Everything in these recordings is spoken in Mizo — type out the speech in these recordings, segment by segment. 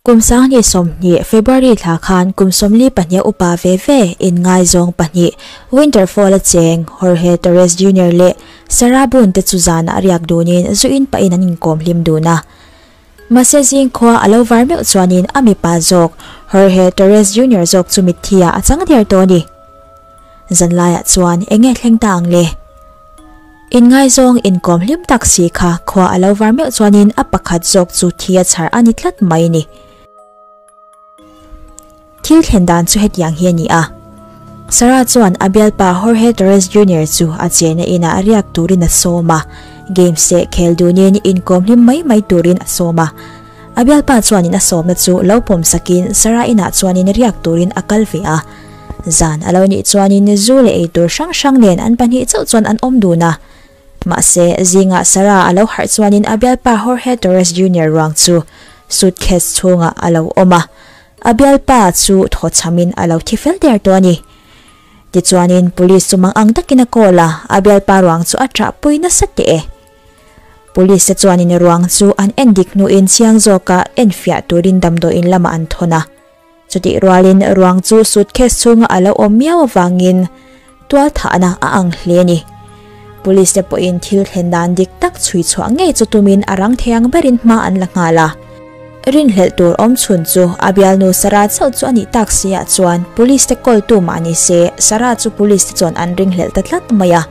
Kum 2020 February thla khan kum 42 upa ve ve inngaizawng pahnih Winterfall a cheng Jorge Torres Jr leh Sarah Boone te chu zanah riak dunin zu in pahin an inkawm hlim dun a. Mahse zing khua a lo var meuh chuanin a mipa zawk Jorge Torres Jr zawk chu mitthi ah a chang der tawh a ni. Zanlaiah chuan eng nge thleng ta ang le? Inngaizawng inkawm hlim tak si kha khua a lo var meuh chuanin a pakhat zawk chu thi a chhar a ni tlat mai ni. Thil thlen dan chu hetiang hi a ni a. Sarah chuan a bialpa Jorge Torres Junior chu a chenna inah riak turin a sawm a, games te khel dunin inkawm hlim mai mai turin a sawm a. A bialpa chuanin a sawmna chu lo pawm sakin Sarah inah chuanin riak turin a kal ve a. Zan a lo nih chuanin zu leh eitur hrang hrang nen an pahnih chauh chuan an awm dun a. Mahse, zingah Sarah a lo harh chuanin a bialpa Jorge Torres Junior ruang chu suitcase chhungah a lo awm a. A bialpa chu thaw chhamin a lo thi fel der tawh a ni. Tichuanin police chu mang ang takin a call a, a bialpa ruang chu a ṭahpui nasa teh e. Police te chuanin ruang chu an en dik hnuin chiang zawka enfiah turin damdawiin lamah an thawn a. Chutih rualin ruang chu suitcase chhunga a lo awm miau avangin tual thahna a ang hle a ni. Police te pawhin thil thlen dan dik tak chhui chhuah ngei chu tumin a rang thei ang berin hma an la nghal a. Rinhlelh tur awm chhun chu a bialnu Sarah chauh chu a nih tak si ah chuan police te kawltu mah ni se Sarah chu police te chuan an ringhlelh ta tlat mai a.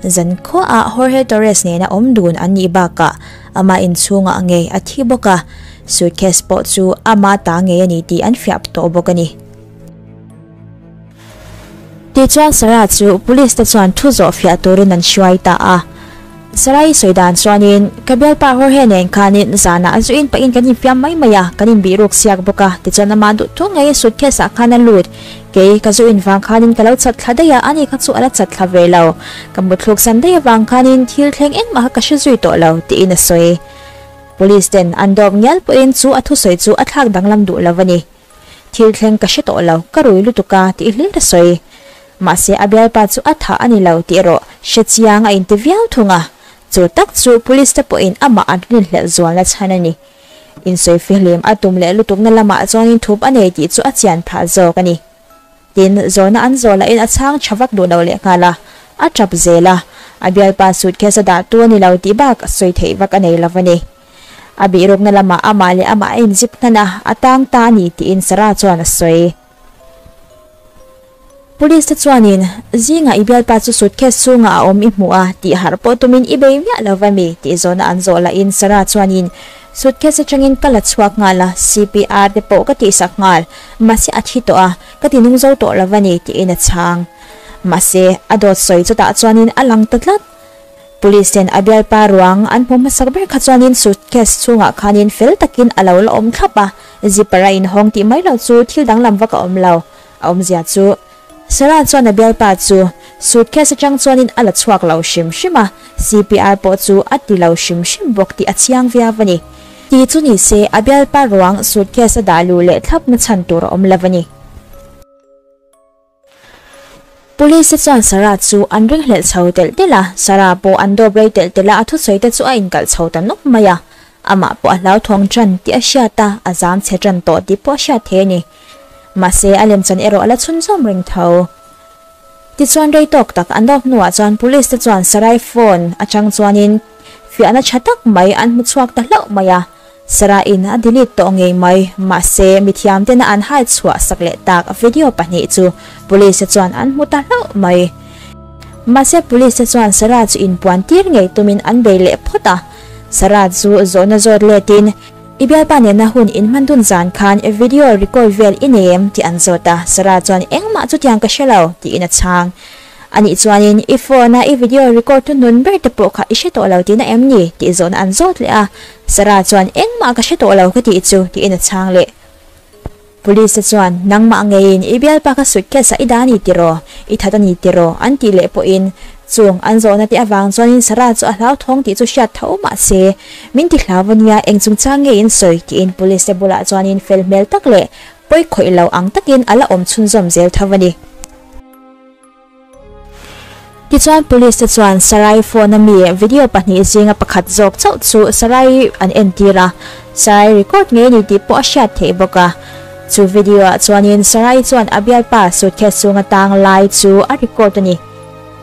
Zan khuaah Jorge Torres nena awm dun an nih bakah ama inchhungah ngei a thi bawk a, suitcase pawh chu ama ta ngei a ni tih an fiah tawh bawk a ni. Tichuan Sarah chu police te chuan thu zawh fiah turin an hruai ta a. Sarah-i sawi dan chuanin, Ka bialpa Jorge nen khanin zanah zu in pahin kan infiam mai mai a, kan inbih ruk siak bawk a, tichuan ama duh thu ngei suitcase ah khan a lut. Kei ka zu in vang khanin ka lo chat thla daih a, ani kha chu a la chat thla ve lo. Ka mutthluk san daih avang khanin thil thleng engmah kha ka hre zui tawh lo, tiin a sawi. Police ten an dawp ngial pawhin chu a thusawi chu a thlak danglam duh lo a ni. Thil thleng ka hre tawh lo, ka rui lutuk a, tih hlir a sawi. Mahse a bialpa chu a tha a ni lo tih erawh hre chiang a inti viau thung a, chu tak chu police te pawhin amah an rinhlelh zualna chhan a ni. Insawi fihlim a tum leh lutukna lamah chuanin thup a nei tih chu a chian phah zawk a ni. Tin, zawhna an zawh lahin a chhang tha vak duh lo lehnghal a, a tap zel a, a bialpa suitcase a dahtu a ni lo tih bak sawi theih vak a nei lo a ni. A bihrukna lamah amah leh amah a inzip hnan a, a tang ta a ni tiin Sarah chuan a sawi. Police te chuanin, Zingah i bialpa chu suitcase chhungah a awm i hmu a, tih harh pawh tumin i bei miah lo va mi? tih zawhna an zawh lahin Sarah chuanin, Suitcase atangin ka la chhuak nghal a, CPR te pawh ka tihsak nghal, mahse a thi tawh a, ka ti nung zo tawh lo va ni, tiin a chhang. Mahse, a dawt sawi chutah chuanin a lang ta tlat. Police ten a bialpa ruang an hmu hmasak ber kha chuanin suitcase chhungah khanin fel takin a lo la awm thlap a, zipper a inhawng tih mai lo chu thil danglam vak a awm lo. A awmzia chu Sarah chuan a bialpa chu suitcase atang chuanin a la chhuak lo hrim hrim a, CPR pawh chu a ti lo hrim hrim bawk tih a chiang viau a ni. Ti chu ni se a bialpa ruang suitcase a dah luh leh thlap na chhan tur a awm lo a ni. Police te chuan Sarah chu an ringhlelh chho telh telh a, Sarah pawh an dawp rei telh telh a, a thusawi te chu a inkalh chho ta nawk mai a. Amah pawh a hlauthawng tan tih a hriat a, a zam chhe tan tawh tih pawh a hriat thei a ni. Mahse, a lemchan erawh a la chhunzawm reng tho. Tichuan rei tawk tak an dawp hnuah chuan police te chuan Sarai phone atang chuanin fiahna tha tak mai an hmu chhuak ta hlauh mai a. Saraiin a delete tawh ngei mai, mahse mithiam tena an hai chhuah sak leh tak video pahnih chu police te chuan an hmu ta hlauh mai. Mahse police te chuan Sarah chu inpuan tir ngei tumin an bei leh phawt a. Sarah chu zawhna zawt letin, I bialpa nena hun in hman dun zan khan video record vel i nei em? tih an zawt a, Sarah chuan engmah chutiang ka hre lo tiin a chhang. Anih chuanin i phone a i video record tu nun ber te pawh kha i hre tawh lo tihna em ni? tih zawhna an zawt leh a, Sarah chuan engmah ka hre tawh lo ka tih chu tiin a chhang leh. Police te chuan nangmah ngeiin i bialpa kha suitcase ah i dah a ni tiraw? I that a ni tiraw? an tih leh pawhin chung an zawhna te avang chuanin Sarah chu a hlauthawng tih chu hriat tho mah se min ti hlau ania eng chungchang nge in sawi tiin police te bulah chuanin fel hmel tak leh pawi khawih lo ang takin a la awm chhunzawm zel tho a ni. Tichuan police te chuan Sarai phone a mi video pahnih zinga pakhat zawk chauh chu Sarai an entir a, Sarai record ngei a ni tih pawh a hriat theih bawk a. Chu video ah chuanin Sarai chuan a bialpa suitcase chunga tang lai chu a record a ni.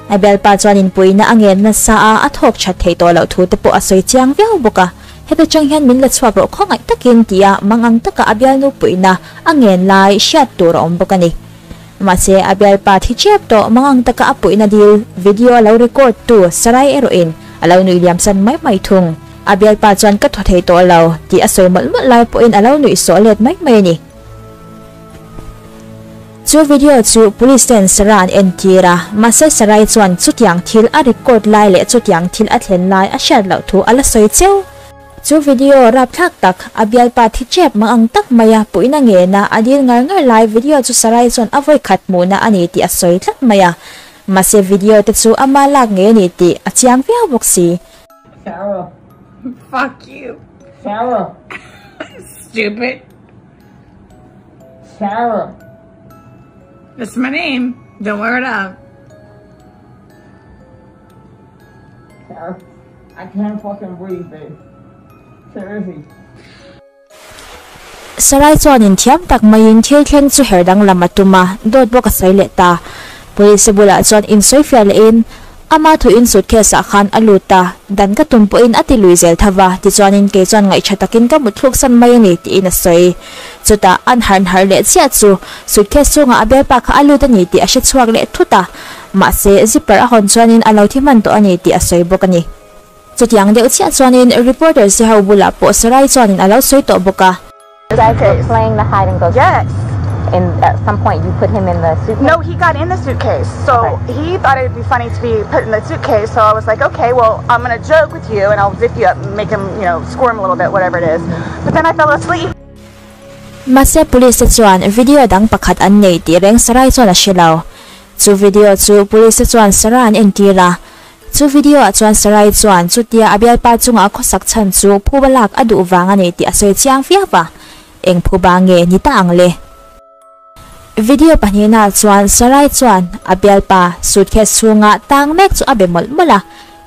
A bialpa chuan inpuihna a ngen nasa a, a thawk that theih tawh loh thu te pawh a sawi chiang viau bawk a. Heta chang hian min la chhuak rawh khawngaih takin tia mangang taka a bialnu puihna a ngen lai hriat tur a awm bawk a ni. Mahse a bialpa thi chep tawh mangang taka a puihna dil video a lo record tu Sarai erawhin a lo nuih liam san mai mai thung. A bialpa chuan ka thaw thei tawh lo tih a sawi mawlh mawlh lai pawhin a lo nuih sawh let mai mai a ni. Chu video chu police ten Sarah an entir a, mahse Sarai chuan chutiang thil a record lai leh chutiang thil a thlen lai a hriat loh thu a la sawi cheu. Chu video rapthlak tak, a bialpa thi chep mang ang tak maia puihna ngena a dil ngar ngar lai video chu Sarai chuan a vawi khat hmuhna a ni tih a sawi tlat mai a, mahse video te chu ama lak ngei a ni tih a chiang viau bawk si. Sarah. Fuck you. Sarah. Stupid. Sarah. That's my name. Don't wear it up. Sarah, I can't fucking breathe, babe. Seriously. Sarai chuanin thiam tak maiin thil thleng chu her danglam a tum a, dawt bawk a sawi leh ta. Police bulah chuan insawifiah lehin Ama thuin suitcase ah khan a lut a, dan ka tum pawhin a ti lui zel tho va, tichuanin kei chuan ngaihṭha takin ka mut thluk san mai a ni tiin a sawi. Chutah an harh harh leh chiah chu suitcase chungah a bialpa kha a lut a ni tih a hre chhuak leh thut a, mahse zipper a hawn chuanin a lo thi hman tawh a ni tih a sawi bawk a ni. Chutiang deuh chiah chuanin reporter si ho bulah pawh Sarai chuanin a lo sawi tawh bawk a. You guys were playing the hide and go seek. Yes. And at some point you put him in the suitcase? No, he got in the suitcase. So Okay. he thought it would be funny to be put in the suitcase. So I was like, okay, well, I'm going to joke with you and I'll zip you up and make him, you know, squirm a little bit, whatever it is. But then I fell asleep. Mahse police te chuan video dang pakhat an nei tih reng Sarai chuan a hre lo. Chu video chu police te chuan Sarah an entir a. Chu video ah chuan Sarai chuan chutia a bialpa chunga a khawsak chhan chu phuba lak a duh vang a ni tih a sawi chiang viau a, eng phuba nge ni ta ang le? Video pahnihna chuan Sarai chuan a bialpa suitcase chhunga tang mek chu a be mawlh mawlh a,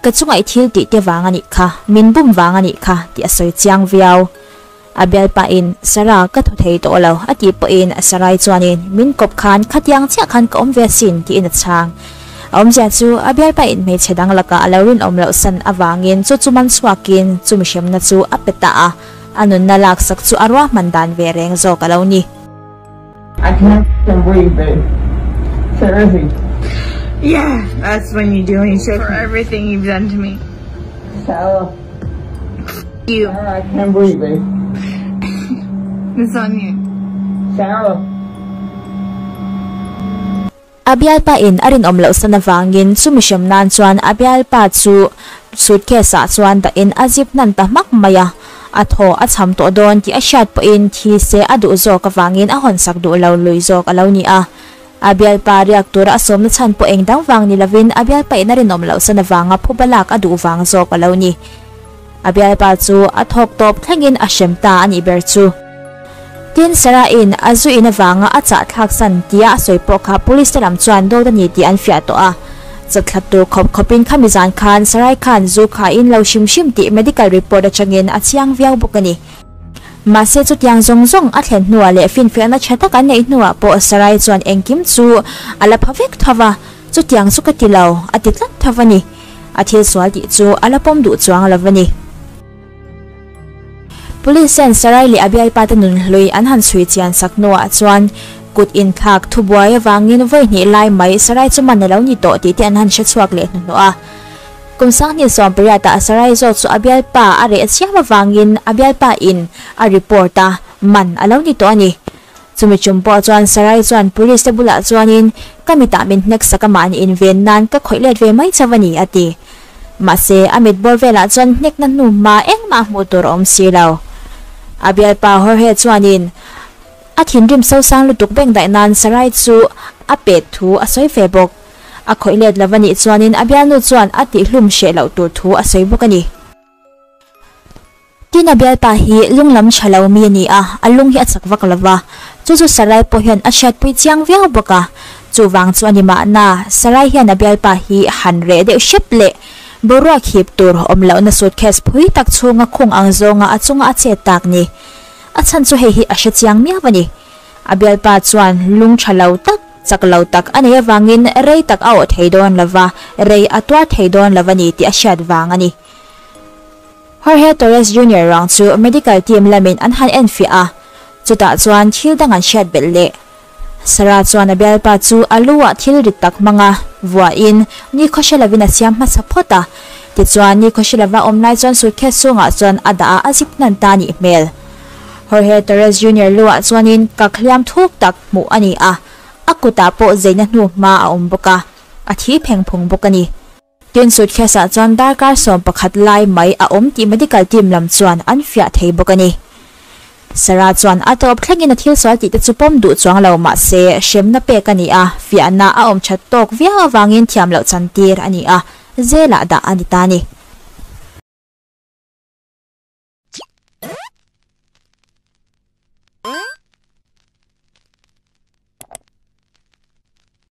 ka chunga i thil tih te vang a nih kha, min bum vang a nih kha tih a sawi chiang viau. A bialpa in Sarah ka thaw thei tawh lo a tih pawhin Sarai chuanin min kawp khan khatiang chiah khan ka awm ve asin tiin a chhang. A awmzia chu a bialpa in hmeichhe dang lakah a lo rinawm loh san avangin chu chu man chhuakin chu mihremna chu a pe ta a, a nunna laksak chu a ruahman dan ve reng zawk a lo ni. I can't f***ing breathe babe. Seriously. Yeah, that's when you do when you choke for everything you've done to me. Sarah. You. Sarah, I can't breathe babe. It's on you. Sarah. A bialpa in a rinawm loh san avangin chu mihrem nan chuan a bialpa chu suitcase ah chuan dah in a zip hnan ta hmak mai a, a thaw a cham tawh dawn tih a hriat pawhin thi se a duh zawk avangin a hawn sak duh lo lui zawk a lo ni a. A bialpa riak tura a sawmna chhan pawh eng dang vang ni lovin a bialpa in a rinawm loh san avanga phuba lak a duh vang zawk a lo ni. A bialpa chu a thawk tawp thlengin a hrem ta a nih ber chu. Tin, Sarah-in a zu in avanga a chah thlak san tia a sawi pawh kha police te lam chuan dawt a ni tih an fiah tawh a. Chatthlat tur khawp khawpin khami zan khan Sarai khan zu kha in lo hrim hrim tih medical report atangin a chiang viau bawk a ni. Mahse chutiang zawng zawng a thlen hnuah leh finfiahna tha tak an neih hnuah pawh Sarai chuan engkim chu a la pha vek tho va, chutiang chu ka ti lo a ti tlat tho a ni. A thil sual tih chu a la pawm duh chuang lo a ni. Police ten Sarai leh a bialpa te nunhlui an han chhui chian sak hnuah chuan kut inthlak thubuai avangin vawi hnih lai mai Sarai chu man a lo ni tawh tih te an han hre chhuak leh hnuhnawh a. Kum sanghnih sawmpariat ah Sarai zawk chu a bialpa a reh chiam avangin a bialpa in a report a, man a lo ni tawh a ni. Chumi tum pawh chuan Sarai chuan police te bulah chuanin ka mitah min hnek sak a mahni inven nan ka khawih let ve mai chauh a ni a ti. Mahse a mit bawr velah chuan hnekna hnu hma engmah hmuh tur a awm si lo. A bialpa Jorge chuanin a thinrim sosang lutuk bengdaih nan Sarai chu a pet thu a sawi ve bawk. A khawih let lo a nih chuanin a bialnu chuan a tihhlum hreh loh tur thu a sawi bawk a ni. Tin a bialpa hi lung lam tha lo mi a ni a, a lung hi a chak vak lo va. Chu chu Sarai pawh hian a hriatpui chiang viau bawk a. Chuvang chu a ni mahna, Sarai hian a bialpa hi han reh deuh hrep leh boruak hip tur awm lohna suitcase phui tak chhunga khung ang zawnga a chunga a chet tak ni. A chhan chu hei hi a hre chiang miau a ni. A bialpa chuan lung tha lo tak, chak lo tak a neih avangin rei tak a awh thei dawn lova, rei a tuar thei dawn lo a ni tih a hriat vang a ni. Jorge Torres Junior ruang chu medical team lamin an han enfiah a, chutah chuan thil dang an hriat belh leh. Sarah chuan a bialpa chu a lu ah thil rit tak hmanga vuahin nikhaw hre lovin a siam hmasa phawt a. Tichuan, nikhaw hre lova awm lai chuan suitcase chhungah chuan a dah a, a zip hnan ta nih hmel. Jorge Torres Junior lu ah chuanin kak hliam thuk tak hmuh a ni a, a kutah pawh zeina hnu hma a awm bawk a, a thi pheng phung bawk a ni. Tin, suitcase-ah chuan darkar 11 lai mai a awm tih medical team lam chuan an fiah thei bawk a ni. Sarah chuan a tawp thlengin a thil sual tihte chu pawm duh chuang lo mah se, hremna pek a ni a, fiahna a awm that tawk viau avangin thiam loh chantir a ni a, zelah dah a ni ta a ni.